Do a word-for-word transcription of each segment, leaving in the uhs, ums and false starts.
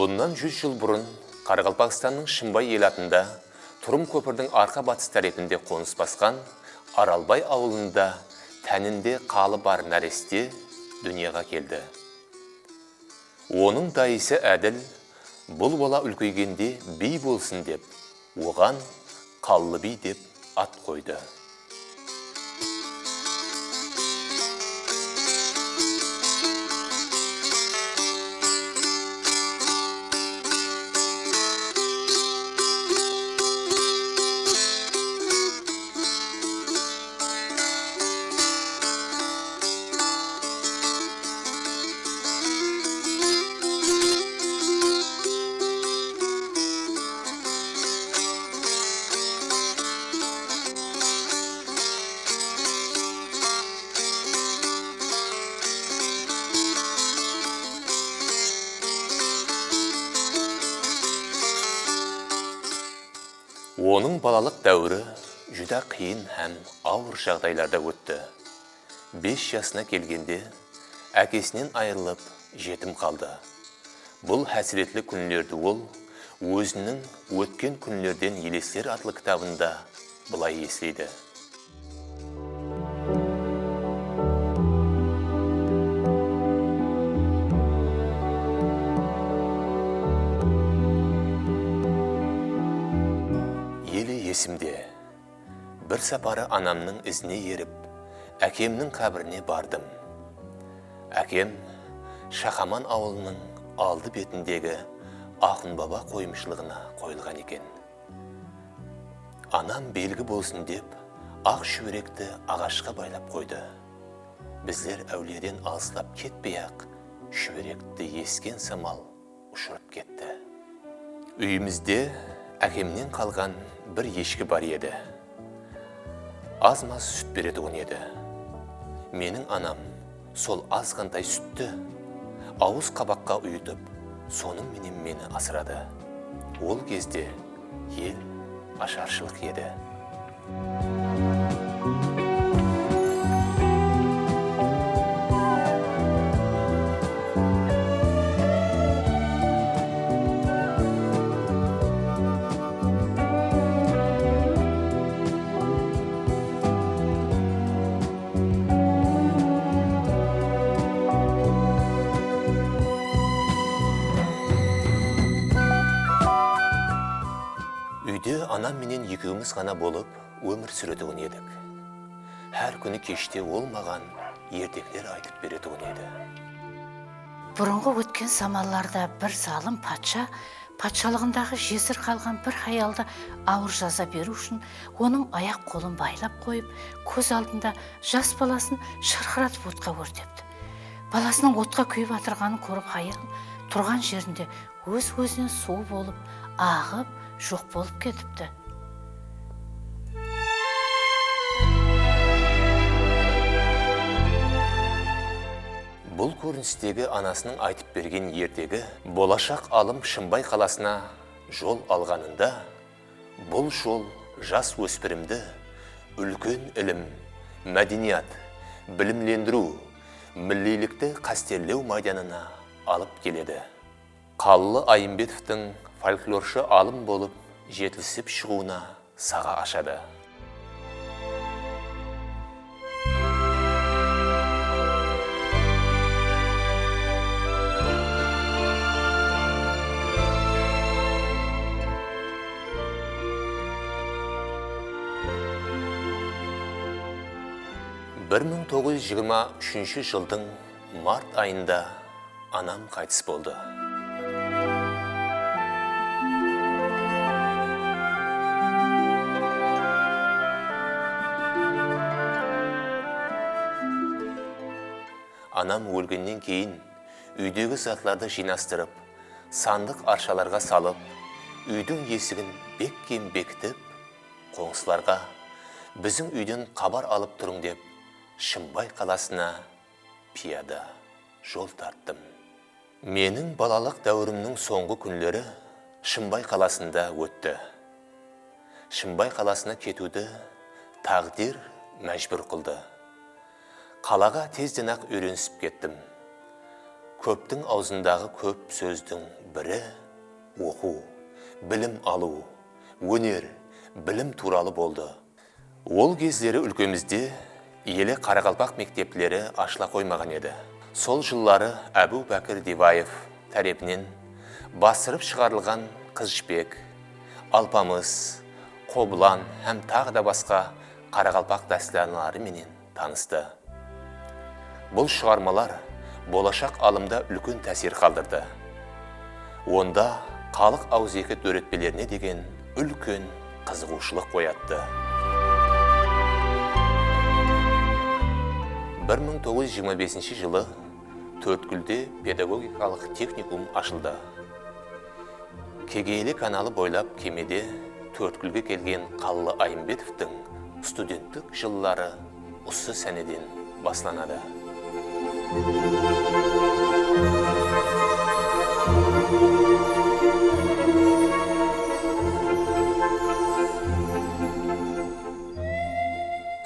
Bunnan júz jıl burın Qaraqalpaqstannıń Shımbay elatında Turım kópirdiń arqa batıs tárepinde qonıs basqan Aralbay awılında táninde qalı bar náreste dúnyaǵa keldi. Onıń dayısı Ádil, bul bala úlkeygende biy bolsın dep, oǵan Qallı biy dep at qoydı. Onıń balalıq dáwiri júdá qıyın hám awır jaǵdaylarda ótti. Bes jasına kelgende ákesinen ayırılıp, jetim qaldı. Bul hásiretli kúnlerdi ol óziniń Ótken kúnlerden elesler atlı kitabında bılay esleydi. Ele esimde, bir saparı anamnıń izine erip, ákemniń qábirine bardım. Ákem Shaqaman awılınıń aldı betindegi Aqınbaba qoyımshılıǵına qoyılǵan eken. Anam belgi bolsın dep, aq shúberekti aǵashqa baylap qoydı. Bizler áwliyeden alıslap ketpey-aq, shúberekti esken samal ushırıp ketti. Úyimizde ákemnen qalǵan bir eshki bar edi. Az-maz sút beretuǵın edi. Meniń anam sol azǵantay sútti awız qabaqqa uyıtıp, sonıń menen meni asıradı. Ol gezde el asharshılıq edi. Úyde anam menen ekewimiz ǵana bolıp, ómir súretuǵın edik. Hár kúni keshte ol maǵan ertekler aytıp beretuǵın edi. Burınǵı ótken zamanlarda bir zalım patsha patshalıǵındaǵı jesir qalǵan bir hayaldı awır jaza beriw ushın onıń ayaq-qolın baylap qoyıp, kóz aldında jas balasın shırqıratıp otqa órtepti. Balasınıń otqa kúyip atırǵanın kórip hayal turǵan jerinde óz-ózinen suw bolıp, aǵıp, joq bolıp ketipti. Bul kórinistegi anasınıń aytıp bergen ertegi bolashaq alım Shımbay qalasına jol alǵanında, bul jol jas óspirimdi úlken ilim, mádeniyat, bilimlendiriw, milliylikti qásterlew maydanına alıp keledi. Qallı Ayımbetovtıń folklorshı alım bolıp jetilisip shıǵıwına saǵa ashadı. Bir mıń toǵız júz jigirma úshinshi jıldıń mart ayında anam qaytıs boldı. Anam ólgennen keyin úydegi zatlardı jıynastırıp, sandıq arshalarǵa salıp, úydiń esigin bekkem bekitip, qońsılarǵa, "Biziń úyden xabar alıp turıń," dep, Shımbay qalasına piyada jol tarttım. Meniń balalıq dáwirimniń sońǵı kúnleri Shımbay qalasında ótti. Shımbay qalasına ketiwdi táǵdir májbúr qıldı. Qalaǵa tezden-aq úyrenisip kettim. Kóptiń awzındaǵı kóp sózdiń biri oqıw, bilim alıw, óner, bilim tuwralı boldı. Ol gezleri úlkemizde ele qaraqalpaq mektepleri ashıla qoymaǵan edi. Sol jılları Ábiw Bákir Divaev tárepinen bastırıp shıǵarılǵan Qız jipek, Alpamıs, Qobılan hám taǵı da basqa qaraqalpaq dástanları menen tanıstı. Bul shıǵarmalar bolashaq alımda úlken tásir qaldırdı. Onda xalıq awızeki dóretpelerine degen úlken qızıǵıwshılıq oyattı. Bir mıń toǵız júz jigirma besinshi jılı Tórtkúlde pedagogikalıq texnikum ashıldı. Kegeyli kanalı boylap kemede Tórtkúlge kelgen Qallı Ayımbetovtıń studentlik jılları usı sáneden baslanadı.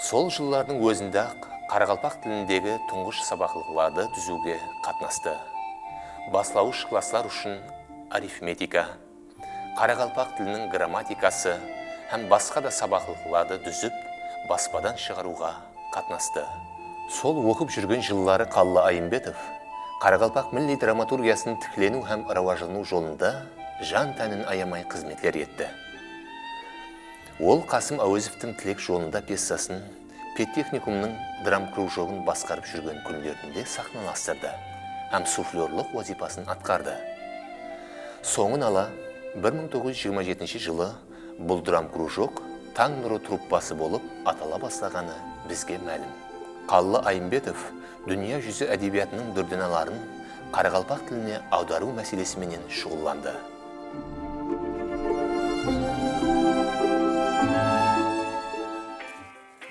Sol jıllardıń ózinde-aq qaraqalpaq tilindegi tuńǵısh sabaqlıqlardı dúziwge qatnastı. Baslawısh klasslar ushın arifmetika, qaraqalpaq tiliniń grammatikası hám basqa da sabaqlıqlardı dúzip, baspadan shıǵarıwǵa qatnastı. Sol oqıp júrgen jılları Qallı Ayımbetov qaraqalpaq milliy dramaturgiyasınıń tikleniw hám rawajlanıw jolında jan-tánin ayamay xızmetler etti. Ol Qasım Áwezovtıń Tilek jolında pyesasın pedtexnikumnıń dramkrujogın basqarıp júrgen kúnlerinde saxnalastırdı hám suflyorlıq wazıypasın atqardı. Sońın ala, bir mıń toǵız júz jigirma jetinshi jılı bul dramkrujok Tań nurı truppası bolıp atala baslaǵanı bizge málim. Qallı Ayımbetov dúnya júzi ádebiyatınıń dúrdanaların qaraqalpaq tiline awdarıw máselesi menen shuǵıllandı.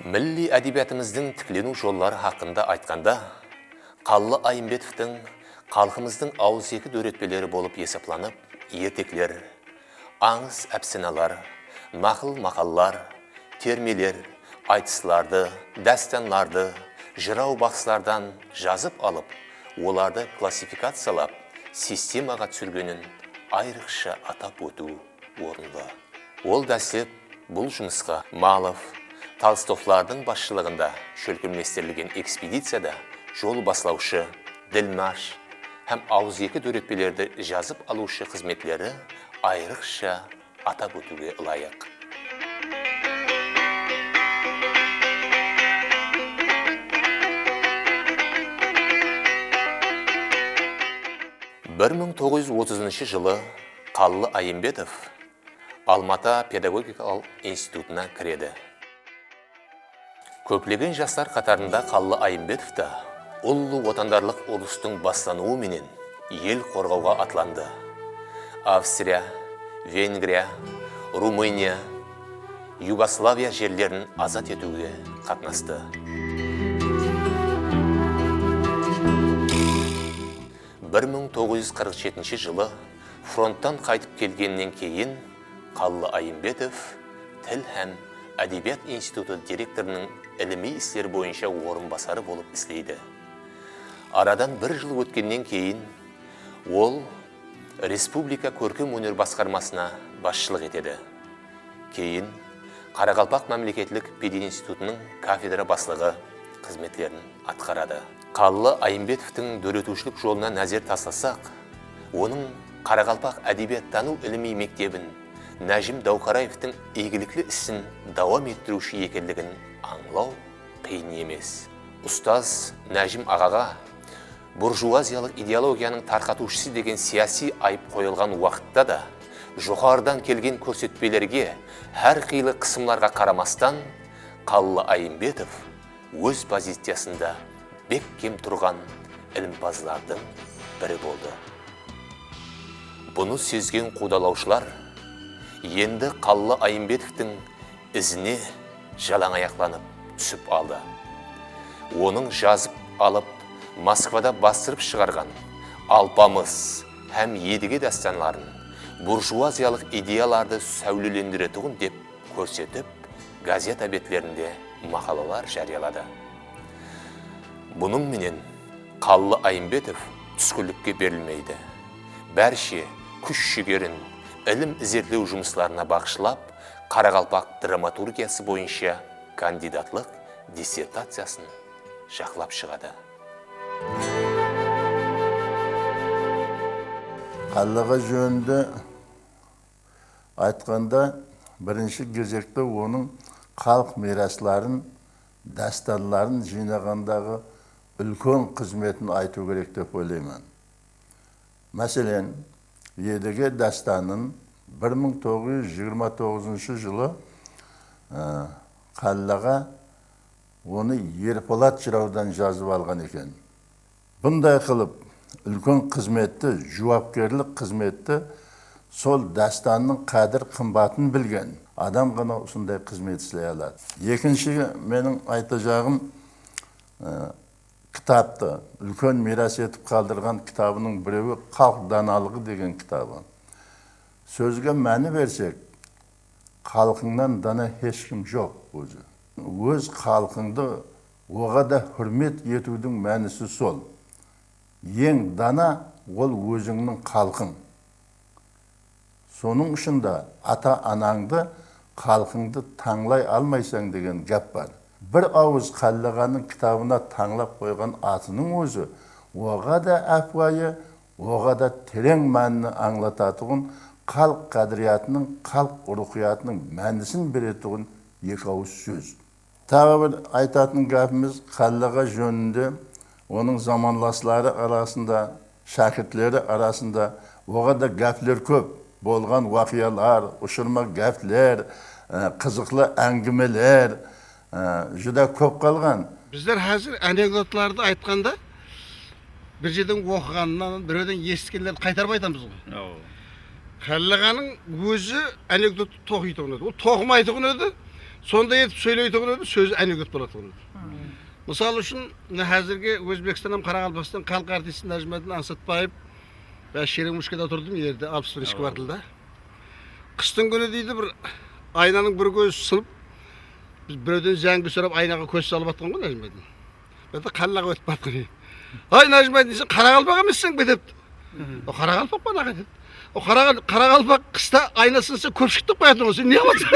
Milliy ádebiyatımızdıń tikleniw jolları haqqında aytqanda, Qallı Ayımbetovtıń xalqımızdıń awızeki dóretpeleri bolıp esaplanıp, ertekler, ańız-ápsanalar, naqıl-maqallar, termeler, aytıslardı, dástanlardı, jıraw-baqsılardan jazıp alıp, olardı klassifikaciyalap, sistemaǵa túsirgenin ayrıqsha atap ótiw orınlı. Ol dáslep bul jumısqa Malov, Tolstovlardıń basshılıǵında shólkemlestirilgen ekspediciyada jol baslawshı, dilmash hám awızeki dóretpelerdi jazıp alıwshı xızmetleri ayrıqsha atap ótiwge ılayıq. Bir mıń toǵız júz otızınshı jılı Qallı Ayımbetov Alma-Ata pedagogikalıq institutına kiredi. Kóplegen jaslar qatarında Qallı Ayımbetov ta Ullı Watandarlıq urıstıń baslanıwı menen el qorǵawǵa atlandı. Avstriya, Vengriya, Rumıniya, Yugoslaviya jerlerin azat etiwge qatnastı. Bir mıń toǵız júz qırq jetinshi jılı fronttan qaytıp kelgennen keyin Qallı Ayımbetov Til hám ádebiyat institutı direktorınıń ilimiy isler boyınsha orınbasarı bolıp isleydi. Aradan bir jıl ótkennen keyin ol Respublika kórkem óner basqarmasına basshılıq etedi. Keyin Qaraqalpaq mámleketlik pedinstitutınıń kafedra baslıǵı xızmetlerin atqaradı. Qallı Ayımbetovtıń dóretiwshilik jolına názer taslasaq, onıń qaraqalpaq ádebiyattanıw ilimiy mektebin, Nájim Dáwqaraevtıń iygilikli isin dawam ettiriwshi ekenligin ańlaw qıyın emes. Ustaz Nájim aǵaǵa burjuaziyalıq ideologiyanıń tarqatıwshısı degen siyasiy ayıp qoyılǵan waqıtta da, joqarıdan kelgen kórsetpelerge, hár qıylı qısımlarǵa qaramastan, Qallı Ayımbetov óz poziciyasında bekkem turǵan ilimpazlardıń biri boldı. Bunı sezgen quwdalawshılar endi Qallı Ayımbetovtıń izine jalańayaqlanıp túsip aldı. Onıń jazıp alıp, Moskvada bastırıp shıǵarǵan Alpamıs hám Edige dástanların burjuaziyalıq ideyalardı sáwlelendiretuǵın dep kórsetip, gazeta betlerinde maqalalar járiyaladı. Bunıń menen Qallı Ayımbetov túskinlikke berilmeydi. Bárshe kúsh-jigerin ilim izertlew jumıslarına baǵıshlap, qaraqalpaq dramaturgiyası boyınsha kandidatlıq dissertaciyasın jaqlap shıǵadı. Qallaǵa jóninde aytqanda, birinshi gezekte onıń xalıq miyrasların, dástanların jıynaǵandaǵı úlken xızmetin aytıw kerek dep oylayman. Máselen, Edege dástanın bir mıń toǵız júz jigirma toǵızınshı jılı, ı, Qallaǵa onı Erpolat jırawdan jazıp alǵan eken. Bunday qılıp, úlken xızmetti, juwapkerlik xızmetti sol dástannıń qádir-qımbatın bilgen adam ǵana usınday xızmet isley aladı. Ekinshi meniń aytajaǵım, ı, kitaptı, úlken miyras etip qaldırǵan kitabınıń birewi Xalıq danalıǵı degen kitabı. Sózge máni bersek, xalqıńnan dana hesh kim joq ózi. Óz xalqıńdı oǵada húrmet etiwdiń mánisi sol. Eń dana ol ózińniń xalqıń. Sonıń ushın da ata-anańdı, xalqıńdı tańlay almaysań degen gáp bar. Bir awız Qallaǵanıń kitabına tańlap qoyǵan atınıń ózi oǵada ápiwayı, oǵada tereń mánini ańlatatuǵın, xalıq qádiriyatınıń, xalıq ruwxıyatınıń mánisin beretuǵın eki awız sóz. Taǵı bir aytatın gápimiz Qallaǵa jóninde, onıń zamanlasları arasında, shákirtleri arasında oǵada gápler kóp, bolǵan waqıyalar, ushırma gápler, e, qızıqlı áńgimeler, e, júdá kóp qalǵan. Bizler házir anekdotlardı aytqanda, bir jerden oqıǵannan, birewden esitkenlerdi qaytarıp aytamız ǵoy. Awa. Qallaǵanıń ózi anekdottı toqıytuǵın edi. Ol toqımaytuǵın edi, sonday etip sóyleytuǵın edi, sózi anekdot bolatuǵın edi. Mısal ushın, mına házirgi Ózbekstan hám Qaraqalpaqstan xalıq artisti Najmaddin Ańsatbaev, men Cheremushkada turdım, erde alpıs birinshi kvartalda. Qıstıń kúni deydi, bir aynanıń bir kózi sınıp, biz birewden zángi sorap aynaǵa kóz salıp atqan ǵoy Najmaddin. Bizde Qallaǵa ótip baratqan eken. Ay, Najmaddin, sen qaraqalpaq emesseń be depti. O qaraqalpaq pa, aǵa, dedi. O qaraqa-, qaraqalpaq qısta ayna sınsa kópshikti qoyatın ǵoy, sen ne qılasań?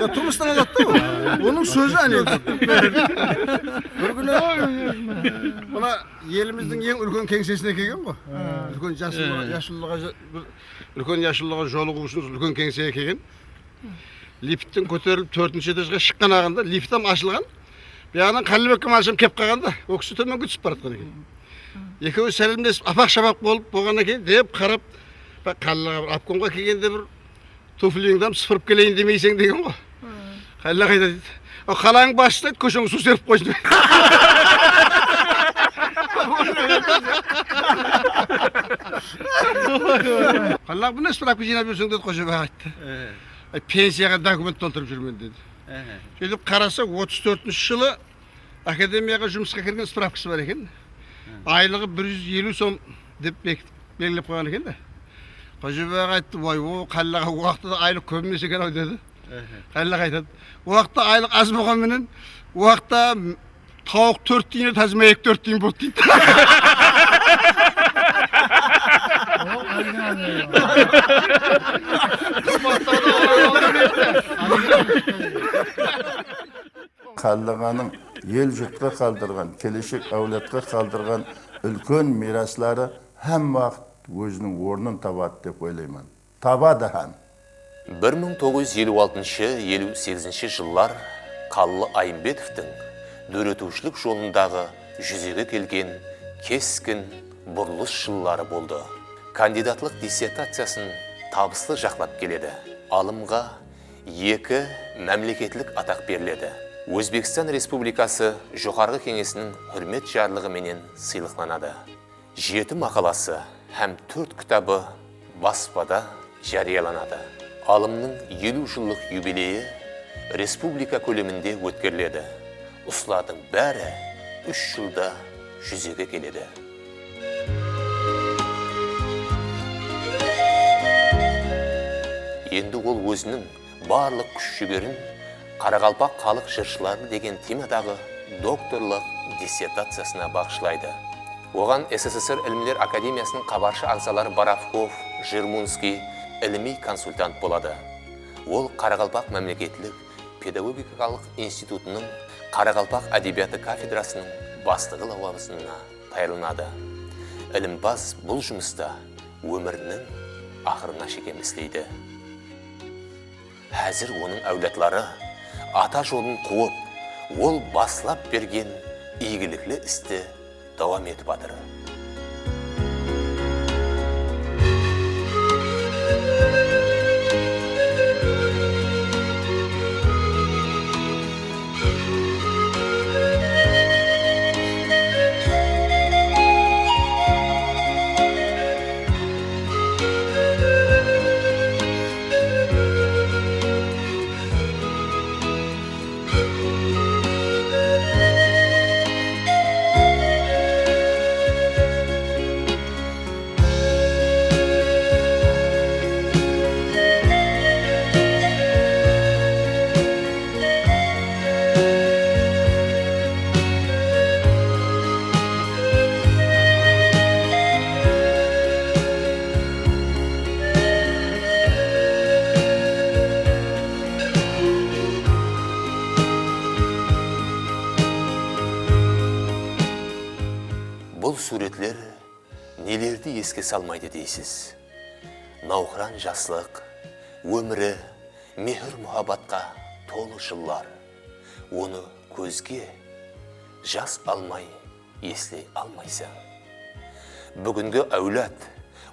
Ya, turmıstan aladı da ol. Onıń sózi áne. Bir kúni mına elimizdiń eń úlken keńsesine kelgen ǵoy. Úlken jasıllıǵa, jasıllıǵa, bir úlken jasıllıǵa jolıǵıw ushın úlken keńsege kelgen. Lifttiń kóterilip tórtinshi etajǵa shıqqan aǵında lift hám ashılǵan. Buyaǵınan Qállibek Kamalsham kelip qalǵan da, ol kisi tómenge túsip baratqan eken. Ekewi sálemlesip, apaq-shapaq bolıp bolǵannan keyin dep qarap, "Baq, Qallaǵa bir obkomǵa kelgende bir tuflińdi hám sıpırıp keleyin demeyseń," degen ǵoy. Qallaǵa aytadı, deydi. "O, qalańnıń basshısı, deydi, kósheńe suw sepip qoysın," deydi. Qallaǵa bunday spravka jıynap júrseń, dedi, Xojabaǵa ayttı. Ay, pensiyaǵa dokument toltırıp júrmen, dedi. Sóytip qarasa, otız tórtinshi jılı akademiyaǵa jumısqa kirgen spravkası bar eken. Aylıǵı bir júz eliw som dep bek-, belgilep qoyǵan eken de. Xojabaǵa ayttı, "Way, o, Qallaǵa, o waqıtta da aylıq kóp emes eken-aw," dedi. Qallaǵa aytadı, "O waqıtta aylıq az bolǵan menen, o waqıtta tawıq tórt tiyin edi, házir máyek tórt tiyin boldı," deydi. Qallaǵanıń el-jurtqa qaldırǵan, keleshek áwladqa qaldırǵan úlken miyrasları hámme waqıt óziniń ornın tabadı dep oylayman. Tabadı hám. Bir mıń toǵız júz eliw altınshı, eliw segizinshi jıllar Qallı Ayımbetovtıń dóretiwshilik jolındaǵı júzege kelgen keskin burılıs jılları boldı. Kandidatlıq dissertaciyasın tabıslı jaqlap keledi. Alımǵa eki mámleketlik ataq beriledi. Ózbekstan Respublikası Joqarǵı Keńesiniń húrmet jarlıǵı menen sıylıqlanadı. Jeti maqalası hám tórt kitabı baspada járiyalanadı. Alımnıń eliw jıllıq yubileyi respublika kóleminde ótkeriledi. Usılardıń bári úsh jılda júzege keledi. Endi ol óziniń barlıq kúsh-jigerin Qaraqalpaq xalıq jırshıları degen temadaǵı doktorlıq dissertaciyasına baǵıshlaydı. Oǵan S S S R Ilimler akademiyasınıń xabarshı aǵzaları Borovkov, Jermunskiy ilimiy konsultant boladı. Ol Qaraqalpaq mámleketlik pedagogikalıq institutınıń qaraqalpaq ádebiyatı kafedrasınıń baslıǵı lawazımına tayarlanadı. Ilimpaz bul jumısta ómiriniń aqırına shekem isleydi. Házir onıń áwladları ata jolın quwıp, ol baslap bergen iygilikli isti dawam etip atır. Bul súwretler nelerdi eske salmaydı deysiz? Nawqıran jaslıq, ómiri, mehir-muhabbatqa tolı jıllar. Onı kózge jas almay esley almaysań. Búgingi áwlad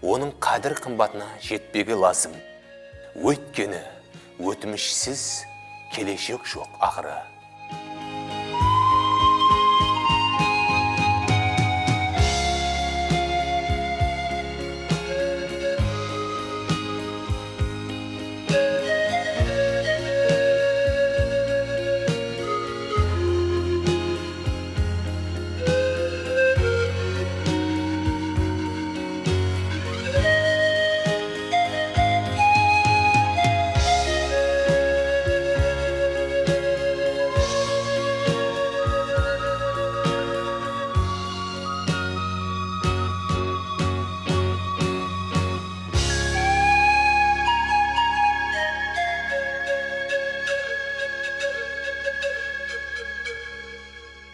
onıń qádir-qımbatına jetpegi lazım. Óytkeni, ótmishsiz keleshek joq aqırı.